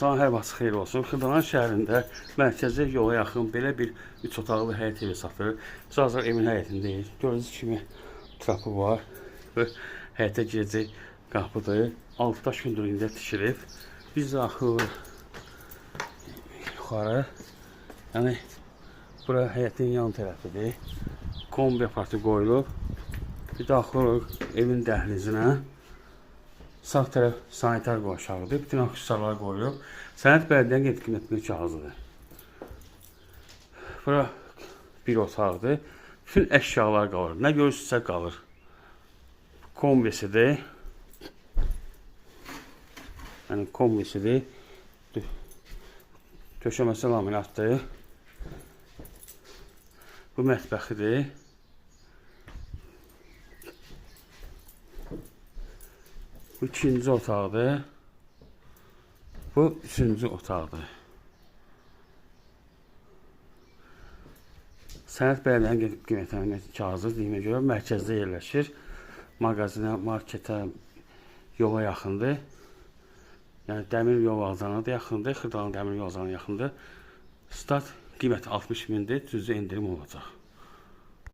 Salam, hər vaxt xeyir olsun. Xırdalan şəhərində mərkəzi yola yaxın belə bir 3 otaqlı həyət evi satılır. Biz hazır evin həyətindəyik. Gördüyünüz kimi trapı var və həyətə girəcək qapıdır. 6 daş hündürlüyündə tikilib. Biz daxil yuxarı. Yəni bura həyətin yan tərəfidir. Kombi aparatı qoyulub. Bir daxil oluruq evin dəhlizinə. Sağ tərəf sanitar qovşağıdır. Bütün aksesuarlar qoyulub. Sənəd bələdiyyənin qeyd-qiymətli kağızıdır. Bura bir otaqdır. Bütün əşyalar qalır. Nə görürsünüzsə qalır. Kombisidir. Yəni kombisidir. Döşəməsi laminatdır. Bu mətbəxidir. Bu ikinci otaqdır. Bu üçüncü otaqdır. Sənəd bələdiyyənin qiymətləndirmə kağızı dediyimə görə mərkəzdə yerləşir. Mağazinə, marketə, yola yaxındır. Yəni dəmir yol vağzalına da yaxındır. Xırdalan dəmir yol vağzalına yaxındır. Start qiyməti 60 mindir. Cüzi endirim olacaq.